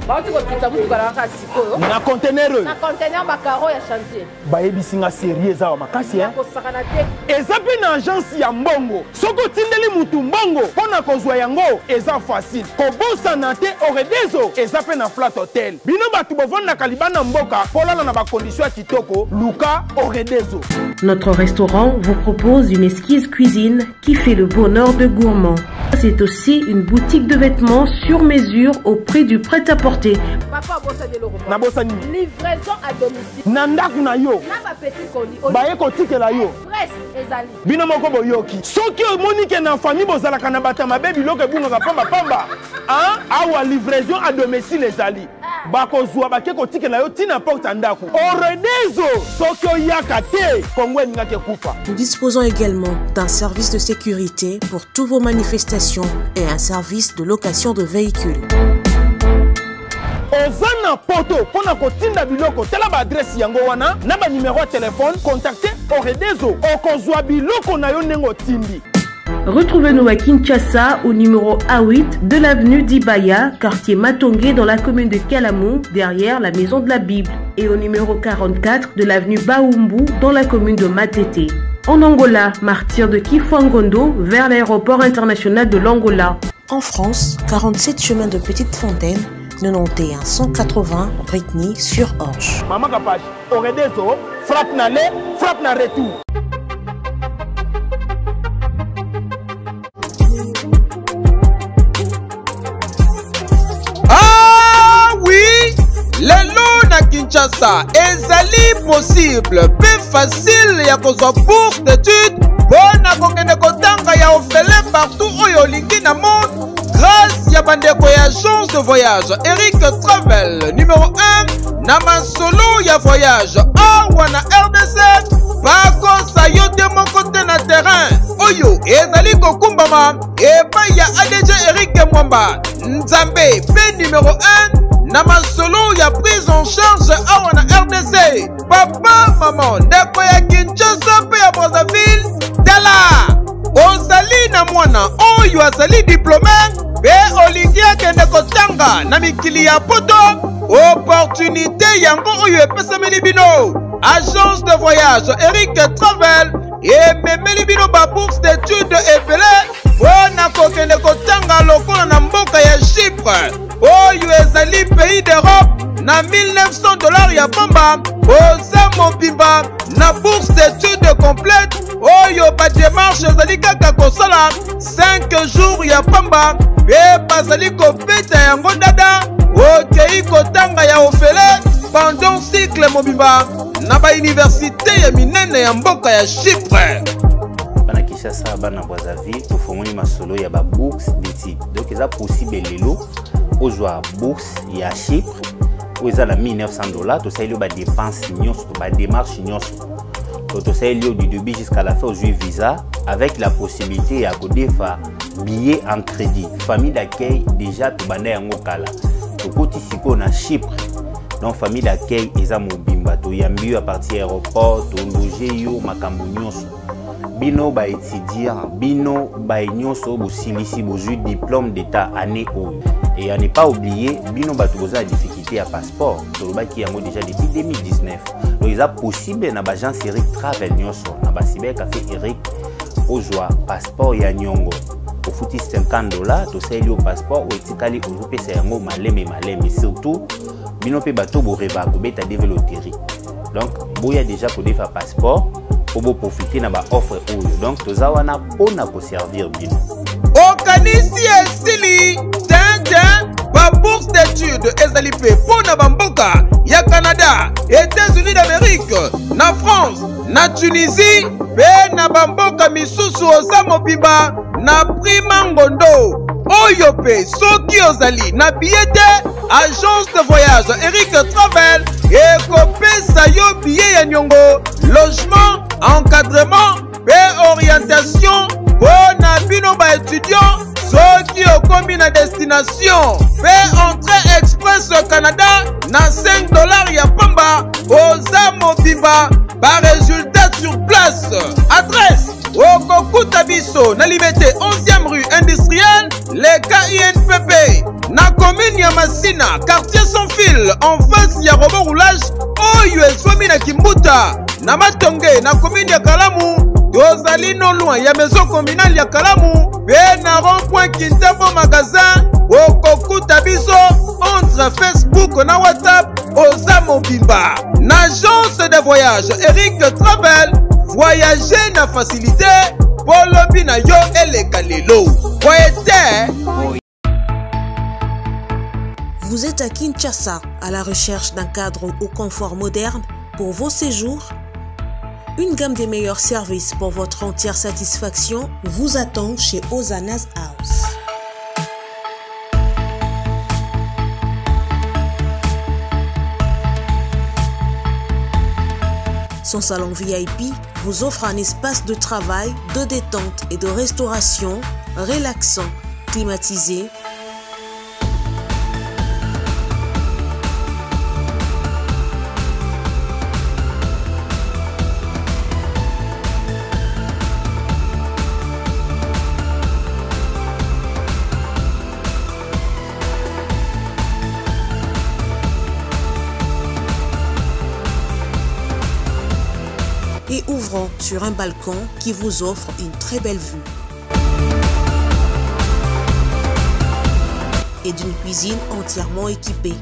Bauti kokita mutuka na kaka sikoyo. Na conteneur oyo? Na conteneur, bacarreaux ya chantier. Bayebisi nga série eza awa makasi, hein? Kosakana te. Eza mpe na agence ya mbongo. Soki otindeli mutu mbongo mpo na kozwa yango, eza facile. Kobosana te, oredezo eza mpe na Flat Hotel. Bino bato bovandaka libanda mboka, polala na bacondition ya kitoko, luka oredezo. Notre restaurant vous propose une exquise cuisine qui fait le bonheur de gourmands. C'est aussi une boutique de vêtements sur mesure au prix du prêt-à-porter. Papa, obosani eloko moko. Nabosani? Livraison à domicile. Na ndako na yo. Na bapetit colis. Baye kotikela yo. Express ezali. Bino moko boyoki, soki omoni ke na famille bozalaka na bato ya mabe, biloko ebungaka pambapamba, awa livraison à domicile ezali, bakozwa bake kotikela yo ntina porte ya ndako. Oredezo, soki oyaka te, Kongo elingaki ekufa. Nous disposons également d'un service de sécurité pour toutes vos manifestations et un service de location de véhicules. Oza na poto, mpo na kotinda biloko, tala baadresse yango wana na banimero ya telefone. Contacte Oredezo, okozwa biloko na yo ndenge otindi. Retrouvez-nous à Kinshasa au numéro A8 de l'avenue Dibaya, quartier Matongé dans la commune de Kalamu, derrière la maison de la Bible, et au numéro 44 de l'avenue Baumbu dans la commune de Matete. En Angola, martyr de Kifangondo vers l'aéroport international de l'Angola. En France, 47 chemin de Petite Fontaine, 91 180 Brétigny-sur-Orge. Mama Kapash, Oredezo, frappe na aller, frappe na retour. Ah oui, lelo na Kinshasa ezali possible mpe facile ya kozwa bourse d'étude mpo na kokende kotanga ya ofele partout oyo olingi na monde, grâce ya bandeko ya agence de voyage Eric Travel, numéro 1 na masolo ya voyage awa na RDC. Bakosa yo te moko te na terrain oyo ezali kokumbama epai ya ADG Eric Mwamba Nzambe mpe numéro 1 na masolo ya prise en charge awa na RDC. Papa, mama, ndeko ya Kinshasa mpe ya Brazzaville, tala, ozali na mwana oyo azali diplômé mpe olingi akende kotanga na mikili ya poto, opportunité yango oyo epesameli bino. Agence de voyage Eric Travel ememeli bino babourse d'étude ebele mpo na kokende kotanga lokola na mboka ya Chypre oyo ezali pays d'Europe, na 1900 $ ya pamba, oza mobimba na bourse d'étude complète oyo badémarche ezali kaka kosala 5 jours ya pamba mpe bazali kobeta yango dada, okei kotanga ya ofele pendant cycle mobimba na bauniversité ya minene ya mboka ya Chypre. Bana Kinshasa, bana Brazzaville, tofongoli masolo ya babourse d'étude. Donc eza possible lelo ozwa bourse ya Chypre oyo eza na 1900 $. Tosaleli yo badépense nyonso, badémarche nyonso to tosaleli yo du début jusqu'à la fin, ozwi visa avec la possibilité ya kodefa billet en crédit. Famille d'accueil déjà tobanda yango kala, tokoti sikoyo na Chypre. Donc famille d'accueil eza mobimba, toyambi yo à partir ya aéroport, tologe yo, makambo nyonso. Bino baétudiant, bino baye nyonso bosilisi, bozwi diplôme d'état année oyo, et à ne pas oublier bino bato boza na difficulté. facilité ya passeport tolobaki yango déjà depuis 2019. Donc eza possible na baagence Eric Travel nyonso, na bacyber café Eric, ozwa passeport ya nyongo, ofuti 50 $, tosaleli yo passeport, oyo etikali ozopesa yango maleme maleme. Surtout bino mpe bato borevaka kobeta DV loterie, donc boya déjà kodefa passeport mpo boprofite na baoffre oyo. Donc toza wana mpona koservir bino. Okanisi esili tintin? Babourse d'étude ezali mpe mpo na bamboka ya Canada, États-Unis d'Amérique, na France, na Tunisie mpe na bamboka misusu. Oza mobimba na Prima Ngondo oyo. Mpe soki ozali na billet te, agence de voyage Eric Travel ekopesa yo billet ya niongo, logement, encadrement mpe orientation mpo na bino baétudiant. Soki okomi na destination mpe entrée express Canada na 5 $ ya pamba. Oza mobimba, baresultat sur place. Adresse: okokuta biso na Limete, 11e rue industrielle, leka INPP, na commune ya Masina, quartier sans fil, en face ya robot roulage oyo ezwami na Kimbuta. Na Matonge, na commune ya Kalamu, tozali non loin ya maison communale ya Kalamu mpe na rond-point Kintambo magasin. Okokuta biso entre Facebook na WhatsApp. Oza mobimba na agence de voyage Eric Travel. Voyager na facilité mpo lobi na yo eleka lelo, boye te. Vous êtes à Kinshasa à la recherche d'un cadre au confort moderne pour vos séjours? Une gamme des meilleurs services pour votre entière satisfaction vous attend chez Ozana's House. Son salon VIP vous offre un espace de travail, de détente et de restauration relaxant, climatisé, et ouvrant sur un balcon qui vous offre une très belle vue. Et d'une cuisine entièrement équipée.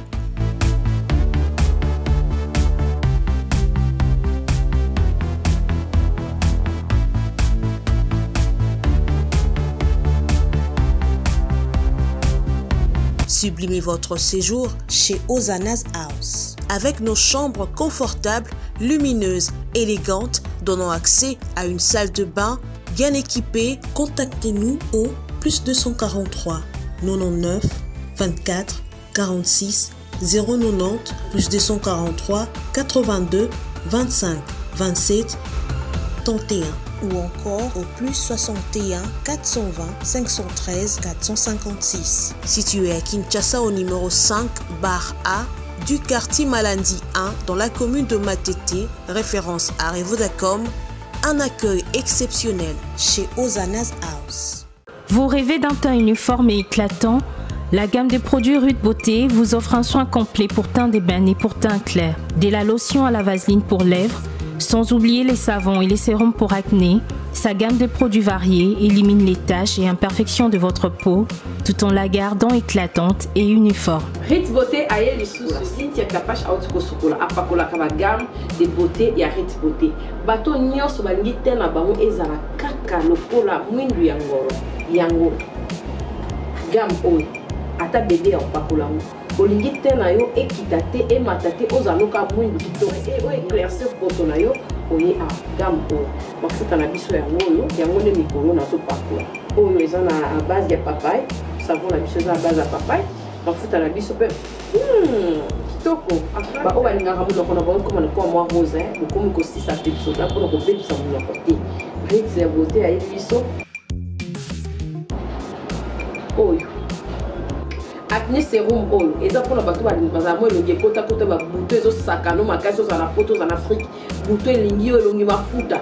Sublimez votre séjour chez Ozana's House. Avec nos chambres confortables, lumineuses, élégantes, donnant accès à une salle de bain bien équipée, contactez-nous au plus 243 99 24 46 090, plus 243 82 25 27 31 ou encore au plus 61 420 513 456. Situé à Kinshasa au numéro 5 bar A du quartier Malandi 1 dans la commune de Matete, référence à Revodacom, un accueil exceptionnel chez Ozana's House. Vous rêvez d'un teint uniforme et éclatant? La gamme de produits Rude Beauté vous offre un soin complet pour teint d'ébène et pour teint clair. De la lotion à la vaseline pour lèvres, sans oublier les savons et les sérums pour acné, sa gamme de produits variés élimine les taches et imperfections de votre peau tout en la gardant éclatante et uniforme. Rit Beauté aye lisusu. Cynthia Kapash auti kosukola, apakolaka bagamme de beauté ya Rit Beauté. Bato nyonso balingi te na bango ezala kaka lokola mwindu ya ngoro. Yango gamme oyo, ata bebe ya kopakola yango. Olingi te na yo ekita te, emata te, ozala loka mwindu kitoko oyo éclaircir poso na yo, oye a gamme oyo. Mafuta na biso yango oyo, yango nde mikolo nazopakola. Oyo eza na base ya papaye, savon na biso eza na base ya papaye, mafuta na biso mpe kitoko. Baoyo balingaka monoko na bango koma lokola mwa rose, bokomi kosisa Pepsoda mpona kobebisa monoko te. Rit ya Beauté ayebi biso oyo acné sérum oyo eza mpona bato bazala mwa elongi ekotakota, babuto ezosakano makasi. Ozala na Poto, ozala na Afrique, buto elingi yo, elongi mafuta,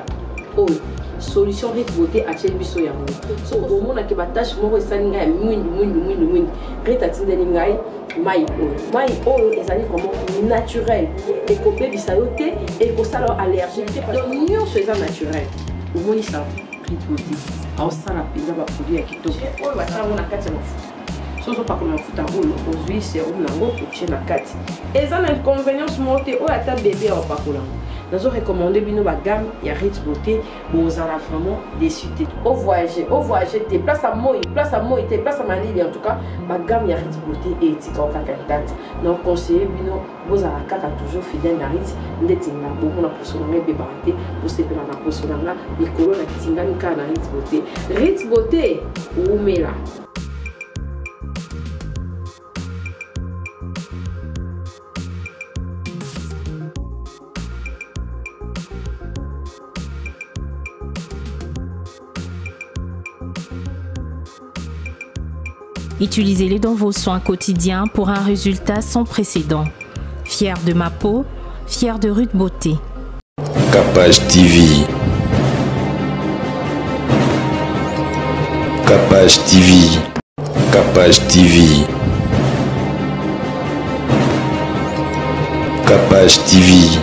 oyo solution Rit Beauté atieli biso yango. So omonaki batache moko esali ngai ya mwindu mwindu mwindu mwindu, Rit atindeli ngai. Mai oyo, mai oyo ezali vraiment naturel, ekobebisa yo te, ekosala yo allergique te, donc nyonso eza naturel. Omoni savon Rite Beauté aosala mpenza baproduit ya kitoko oyo batia yango na kati ya mafuta. So ozopakola mafuta oyo, ozwi serum nango, otie na kati, eza na inconvénience moko te. Oyo ata bebe aopakola yango. Nazo recommande bino bagamme ya Rite Beauté, bozala vraiment déçu te. Ovoyage, ovoyage te, place ya moi, place ya moi te, place ya malili, en tout cas bagamme ya Rite Beauté etika kaka intact. Na conseille bino, bozala kaka toujours fidèle na Rite. Ndeti nga, bomona poso na nga ebebaka te, bosepela na poso na nga mikolo natingami kaka na Rite Beauté. Rite Beauté, wumela. Utilisez-les dans vos soins quotidiens pour un résultat sans précédent. Fier de ma peau, fier de Ruth Beauté. Capage TV. Capage TV. Capage TV. Capage TV.